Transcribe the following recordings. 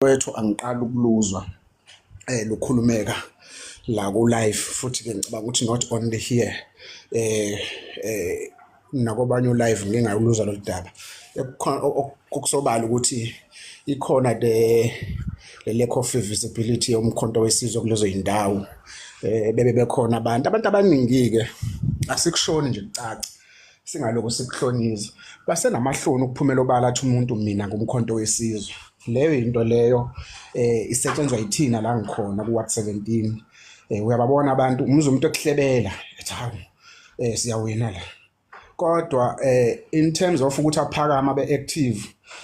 Mfowethu, angiqali ukuluzwa lukhulumeka la ku live, futhi ke ngicabanga ukuthi not only here, nakobanye live ngingayiluzwa lolu daba. Okusobala ukuthi ikhona the lack of visibility yoMkhonto weSizwe kulezo yindawo, bebe bekhona abantu abaningi ke, asikushoni nje kucace, singaloko sikuhloniza, basenamahloni ukuphumela obala athi umuntu, "Mina nguMkhonto weSizwe." Leyo into leyo isetshenzwa yithina la ngikhona ku Ward 17. Uyababona abantu, umuzwa umuntu ekuhlebela ethi, "Hawu, siyawina la," kodwa in terms of ukuthi aphakama abe active,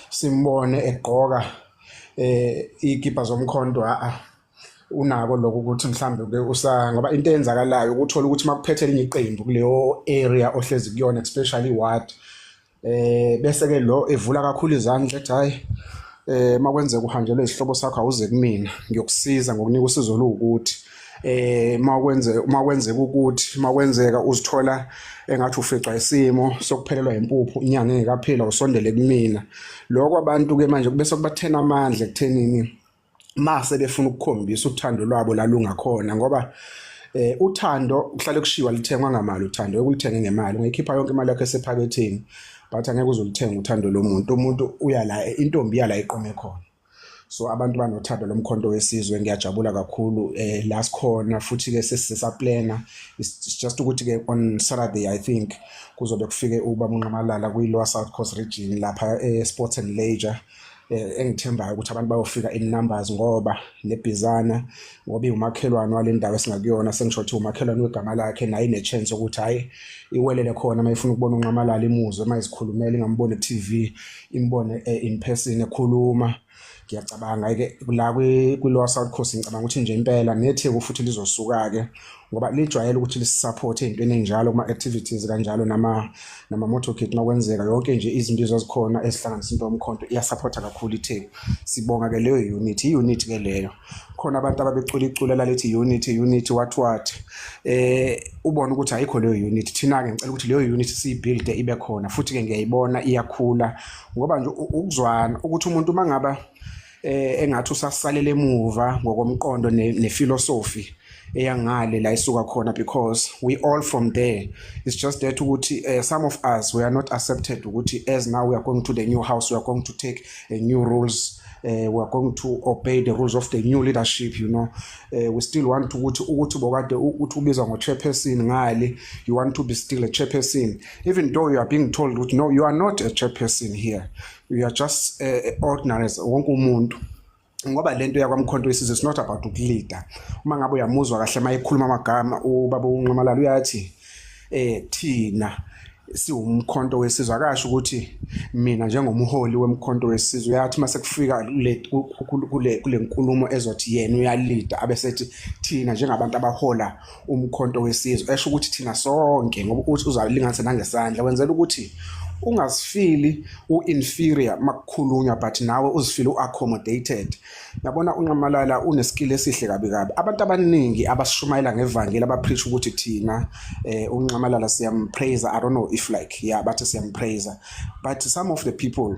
simbone egqoka ikipa zomkhonto, a unako lokho ukuthi mhlambe ke usa ngoba into eyenzakalayo ukuthola ukuthi makuphethe elinye iqembu kuleyo area ohlezi kuyona, especially ward, bese ke lo evula kakhulu izandla ethi, "Hayi, makwenzeka uhanjelwe isihlobo sakho, awuze kumina, ngiyokusiza ngokunika usizo oluwukuthi makwenze makwenzeka ukuthi makwenzeka uzithola engathi uficwa isimo sokuphelelwa impuphu inyanga engekaphila, usondele kumina." Lokho abantu ke manje bese kubathena amandla ekuthenini mase befuna ukukhombisa uthando lwabo la lungakhona, ngoba uthando kuhlale kushiwa lithengwa ngamali. Uthando ukulithenga ngemali, ungayikhipha yonke imali yakho esephaketheni, but angeke uzolithenga uthando lomuntu. Umuntu uya la intombi yala iqome khona. So abantu banothando loMkhonto weSizwe, ngiyajabula kakhulu la sikhona, futhi ke sesisaplana. It's just ukuthi ke on Saturday, I think, kuzobe kufike ubaba uNqamalala kwi Lower South Coast region lapha e Sports and Leisure, engithembayo ukuthi abantu bayofika in numbers, ngoba nebhizana, ngoba iwumakhelwane wale ndawo esingakuyona, sengisho ukuthi umakhelwane wegama lakhe, naye ine-chance ukuthi hhayi iwelele khona uma ifuna ukubona uNqamalala, imuzwe uma izikhulumela, ingamboni ku-TV, imbone in person ekhuluma. Ngiyacabanga-ke la kwi-Lower South Coast, ngicabanga ukuthi nje impela neTheku futhi lizosuka-ke, ngoba lijwayele ukuthi lisisupport ey'ntweni ey'njalo, kuma-activities kanjalo, nama-motorcade makwenzeka, yonke nje izinto ezazikhona ezihlanganisa into yomkhonto, iyasupporta kakhulu iTheku. Sibonga-ke leyo unity, i-unity ke leyo. Khona abantu ababecula iculo lalithi "Unity, unity, what what", ubone ukuthi ayikho leyo unity. Thina-ke ngicela ukuthi leyo unity siyibuilde ibe khona, futhi-ke ngiyayibona iyakhula, ngoba nje ukuzwana ukuthi umuntu uma ngaba engathi usasalele emuva ngokomqondo nephilosophy eyangale la isuka khona, because we all from there. It's just that ukuthi some of us, we are not accepted ukuthi as now we are going to the new house, we are going to take new rules, we are going to obey the rules of the new leadership. We still want ukuthi bokade ukuthi ubizwa ngo-chairperson ngale, you want to be still a chairperson, even though you are being told ukuthi, "No, you are not a chairperson here, you are just ordinary as wonke umuntu," ngoba lento yakwaMkhonto weSizwe is not about ukuleada. Uma ngabe uyamuzwa kahle uma ekhuluma amagama ubaba uNxamalala, uyathi thina siwumkhonto wesizwe, akasho ukuthi mina njengomholi wemkhonto wesizwe. Uyathi mase kufika kule nkulumo ezothi yena uyaleada, abesethi, "Thina njengabantu abahola umkhonto wesizwe," esho ukuthi thina sonke, ngoba uthi uzalinganisa nangesandla, wenzela ukuthi ungazifili u-inferior makukhulunywa, but nawe uzifile u-accommodated. Yabona, uNxamalala uneskill esihle kabi kabi. Abantu abaningi abasishumayela ngevangeli, abapreach ukuthi thina uNxamalala siyampraise, I don't know if like, yeah, bathi siyampraise, but some of the people,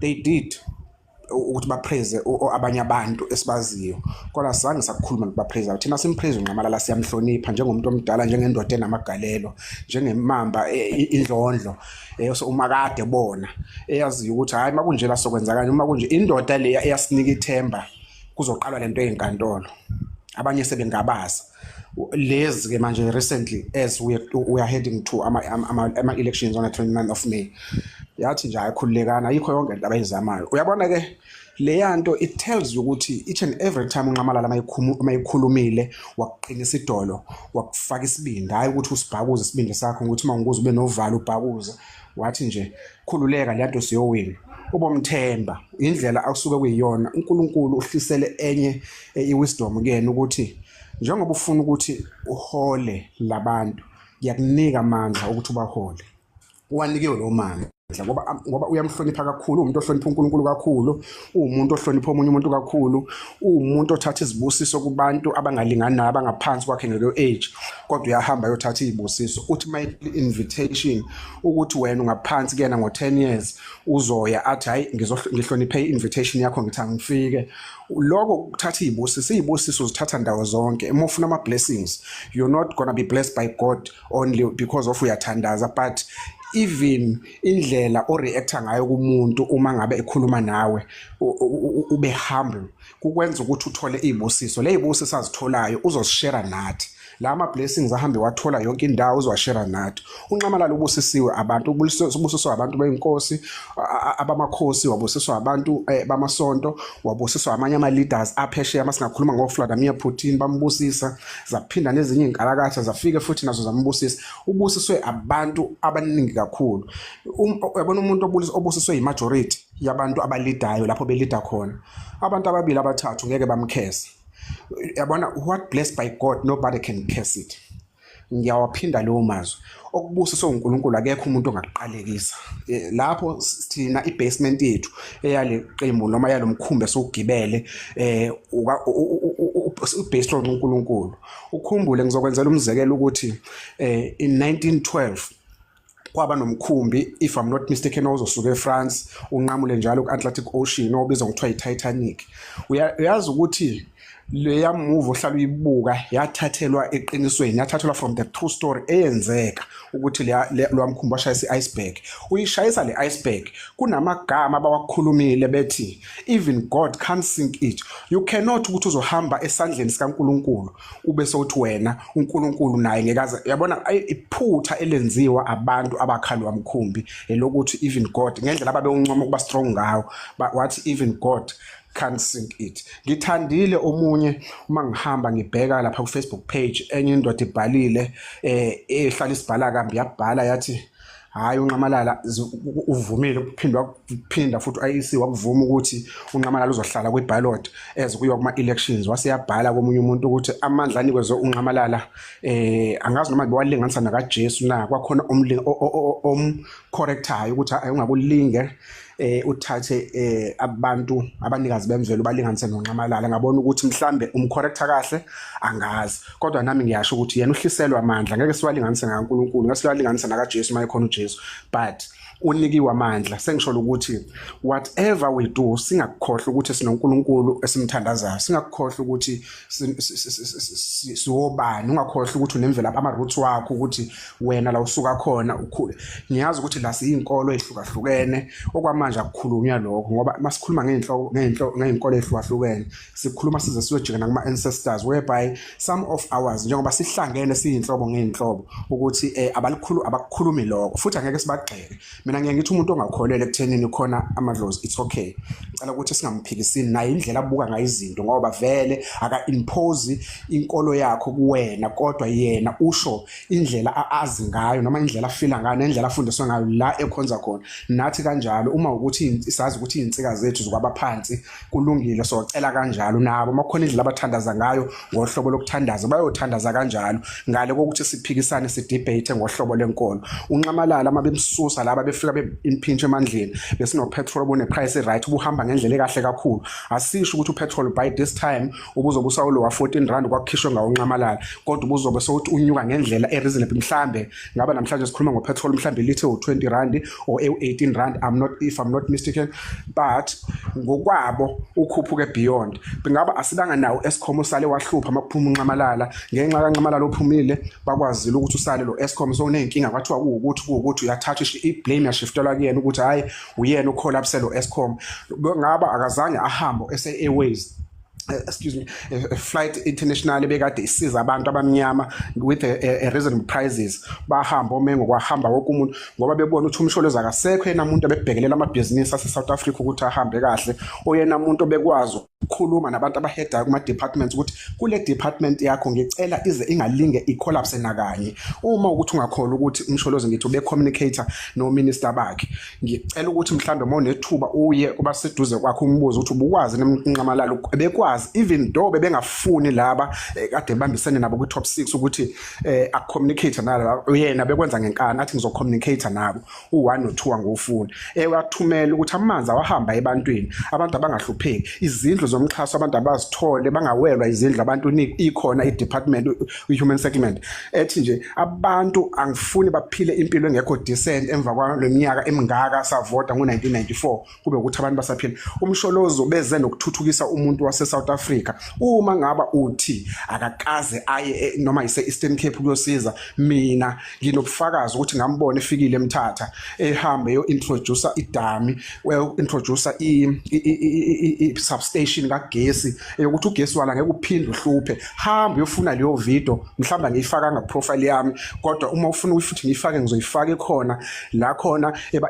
they did ukuthi bapraise abanye abantu esibaziyo, kodwa zange sakukhuluma nokubapraise. Thina simpraise uNxamalala, siyamhlonipha njengomuntu omdala, njengendoda enamagalelo, njengemamba indlondlo, so umakade bona eyaziyo ukuthi hayi, makunje la sokwenza kanje, uma kunje, indoda leya eyasinika ithemba kuzoqalwa lento ey'nkantolo, abanye sebengabaza lezi ke manje recently, as we are heading to ama elections on the 29th of May, yathi nje ayikhululekana, ayikho yonke into abayizamayo. Uyabona ke leya nto, it tells you ukuthi each and every time uNxamalala mayikhulumile, wakuqinisa idolo, wakufaka isibindi, hayi ukuthi usibhakuze isibindi sakho ukuthi uma ngikuze ube novalo, ubhakuze, wathi nje, "Khululeka, le nto siyowina," ubomthemba indlela akusuke kuyiyona. uNkulunkulu uhlisele enye iwisdom kuyena ukuthi njengoba ufuna ukuthi uhole labantu, ngiyakunika amandla ukuthi ubahole. Wanikiwe lo mandla. Ngoba uyamhlonipha kakhulu, umuntu ohlonipha uNkulunkulu kakhulu, uwumuntu ohlonipha omunye umuntu kakhulu, uwumuntu othatha izibusiso kubantu abangalingani naye, abangaphansi kwakhe ngelo age, kodwa uyahamba ayothatha izibusiso. Uthi uma invitation ukuthi wena ungaphansi kuyena ngo-10 years, uzoya athi, "Hayi, ngihloniphe i-invitation yakho, ngithi angifike." Lokho kuthatha izibusiso. Izibusiso uzithatha ndawo zonke. Uma ufuna ama-blessings, you're not gonna be blessed by God only because of uyathandaza, but even indlela oreacta ngayo kumuntu uma ngabe ekhuluma nawe, ube humble, kukwenza ukuthi uthole izibusiso. Le zibusiso azitholayo uzozishare nathi. La ma blessings ahambe wathola yonke indawo, uzowashare nathi. UNxamalala ubusisiwe abantu, ubusiswe abantu benkosi, abamakhosi, wabusiswa abantu bamasonto, wabusiswa amanye ama leaders aphesheya. Masingakhuluma ngo Vladimir Putin, bambusisa, zaphinda nezinye inkalakatha zafike futhi nazo zambusisa. Ubusiswe abantu abaningi kakhulu. Uyabona, umuntu obusiswe imajority yabantu abalidayo, lapho belida khona abantu ababili, abathathu, ngeke bamcurse. Yabona, what blessed by God, nobody can curse it. Ngiyawaphinda leyo mazwi: okubusiswe uNkulunkulu, akekho umuntu ongakuqalekisa. Lapho thina ibasement yethu eyale qembu noma yalomkhumbi esugibele ubased on uNkulunkulu. Ukhumbule, ngizokwenzela umzekelo ukuthi in 1912 kwaba nomkhumbi, if I'm not mistaken, ozosuka eFrance unqamule njalo ku-Atlantic Ocean, obizwa ngokuthiwa i-Titanic. Uyazi ukuthi leya movie ohlala uyibuka yathathelwa eqinisweni, yathathelwa from the true story eyenzeka, ukuthi leya mkhumbi washayisa i-iceberg. Uyishayisa le iceberg, kunamagama abawakhulumile bethi, "Even God can't sink it." You cannot ukuthi uzohamba esandleni sikaNkuluNkulu ube sewuthi wena uNkulunkulu naye ngekaze. Yabona, iphutha elenziwa abantu abakhalwa mkhumbi elokuthi even God, ngendlela ababewuncoma ukuba strong ngawo, wathi, "Even God can't sink it." Ngithandile omunye, uma ngihamba ngibheka lapha ku Facebook page, enye indoda ibhalile, ehlala isibhala kambi, yabhala yathi, "Hayi, uNxamalala uvumile ukuphindwa kuphinda futhi u-IEC wakuvuma ukuthi uNxamalala uzohlala kwi-ballot as kuyiwa kuma-elections." Wase yabhala komunye umuntu ukuthi amandla anikezwe uNxamalala, angazi noma bewalinganisa nakaJesu na. Kwakhona omcorrectayo ukuthi, "Hayi, ungakulinge uthathe abantu abanikazi bemvelo balinganise noNxamalala." Ngabona ukuthi mhlambe umcorrecta kahle, angazi, kodwa nami ngiyasho ukuthi yena uhliselwa amandla, ngeke siwalinganise ngaNkulunkulu, ngeke siwalinganise nakaJesu mayekhona uJesu, but unikiwe amandla. Sengisho ukuthi whatever we do, singakukhohlwa ukuthi sinoNkulunkulu esimthandazayo, singakukhohlwa ukuthi siwobani. Ungakhohlwa ukuthi unemvelaphi, ama-roots wakho, ukuthi wena la usuka khona ukhule. Ngiyazi ukuthi la siyinkolo ehlukahlukene. Okwamanje akukhulunywa lokho, ngoba masikhuluma ngey'nkolo ey'hlukahlukene, sikhuluma size siyojika nakuma-ancestors, whereby some of ours, njengoba sihlangene siyinhlobo ngey'nhlobo, ukuthi abalikhulu abakukhulumi lokho, futhi angeke sibagxeke. Mina ngiye ngithi umuntu ongakholelwa ekuthenini khona amadlozi, it's okay, ngicela ukuthi singamphikisini naye indlela abuka ngayo izinto, ngoba vele aka-impose inkolo yakho kuwena, kodwa yena usho indlela azi ngayo noma indlela afila ngayo nendlela afundiswe ngayo la ekhonza khona. Nathi kanjalo, uma ukuthi sazi ukuthi iy'nsika zethu zikwabaphansi, kulungile, socela kanjalo nabo. Uma kukhona indlela abathandaza ngayo ngohlobo lokuthandaza, bayothandaza kanjalo, ngale kokuthi siphikisane, sidebate ngohlobo lenkolo. UNxamalala uma bemsusa laba befika be-impinch emandleni, besino-petrol obune-price right, ubuhamba ngendlela ekahle kakhulu. Asisho ukuthi upetrol by this time ubuzobe usawulo wa-14 rand kwakukhishwe ngawo uNxamalala, kodwa ubuzobe sewuthi unyuka ngendlela e-reasonable. Mhlambe ngaba namhlanje sikhuluma ngopetrol mhlambe lithe u-20 rand or ewu-18 rand, I'm not if I'm not mistaken, but ngokwabo ukhuphuke beyond. Bengaba asibanga nawo Eskom, usale wahlupha makuphuma uNxamalala. Ngenxa kaNxamalala ophumile, bakwazile ukuthi usale lo Eskom sowuneyinkinga, kwathiwa kuwukuthi uyathatha i-blame, yashiftelwa kuyena ukuthi hayi, uyena ucollapse lo Eskom. Ngaba akazange ahambe SA Airways, excuse me, a flight international bekade isiza abantu abamnyama with a reasonable prices, bahamba omengo, kwahamba wonke umuntu, ngoba bebona ukuthi uMsholozi akasekho, yena umuntu abebhekelela amabhizinisi ase South Africa ukuthi ahambe kahle, oyena umuntu obekwazi Khuluma nabantu abahedayo kuma-departments ukuthi kule department yakho ngicela ize ingalinge i-collapse nakanye. Uma ukuthi ungakholwa ukuthi uMsholozi ngithi ube-communicator no-minister bakhe, ngicela ukuthi mhlawumbe uma unethuba uye kubaseduze kwakho umbuzo ukuthi ubukwazi nqamalala bekwazi, even though bebengafuni laba kade bambisene nabo kwi-top 6 ukuthi acommunicate nalaba, yena bekwenza ngenkani athi ngizocommunicate nabo u1 no2 angufuni. Ewathumela ukuthi amanzi awahamba ebantwini, abantu abangahlupheki, izindlu zomxhaso abantu abazithole, bangawelwa izindlu abantu. Ikhona i-department i-human settlement ethi nje abantu angifuni baphile impilo engekho decent emva kwaleminyaka emingaka savota ngo-1994, kube ukuthi abantu basaphila. UMsholozi beze nokuthuthukisa umuntu wase South Africa. Uma ngaba uthi akakaze aye noma ise Eastern Cape kuyosiza, mina nginobufakazi ukuthi ngambona efikile eMthatha, ehambe yo introduce idami, well, introduce i substation kagesi eyokuthi ugesi wala ngeke uphinde uhluphe. Hamba uyofuna leyo video, mhlawumbe ngiyifaka nga profile yami, kodwa uma ufuna ukuthi ngiyifake ngizoyifaka ikhona la khona eba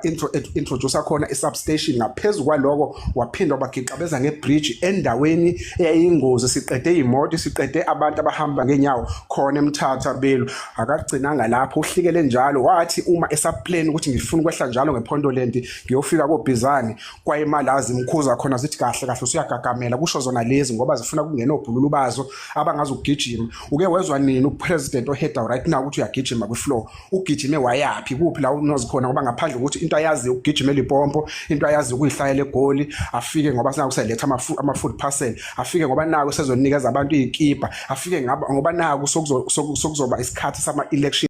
introduce khona i substation. Ngaphezulu kwaloko waphinda wabagixabeza ngebridge endaweni eyayingozi, siqede imoto, siqede abantu abahamba ngenyawo khona eMthatha belu. Akagcinanga lapho, uhlikele njalo wathi uma esaplan ukuthi ngifuna ukwehla njalo ngePondoland ngiyofika koBhizane kwayimalazi imkhuza khona, zithi kahle kahle usuyagagamela, kusho zona lezi ngoba zifuna kungena obhululu bazo abangazukugijima. Uke wezwa nini upresident oheda right now ukuthi uyagijima kwi-floor? Ugijime wayaphi? Kuphi la unozi khona? Ngoba ngaphandle ukuthi into ayaziyo ukugijima eLimpopo, into ayaziyo ukuyihlayela eGoli, afike ngoba sinaku seletha ama-food parcel, afike ngoba naku sezonikeza abantu iy'kibha, afike ngoba naku sokuzoba isikhathi sama-election.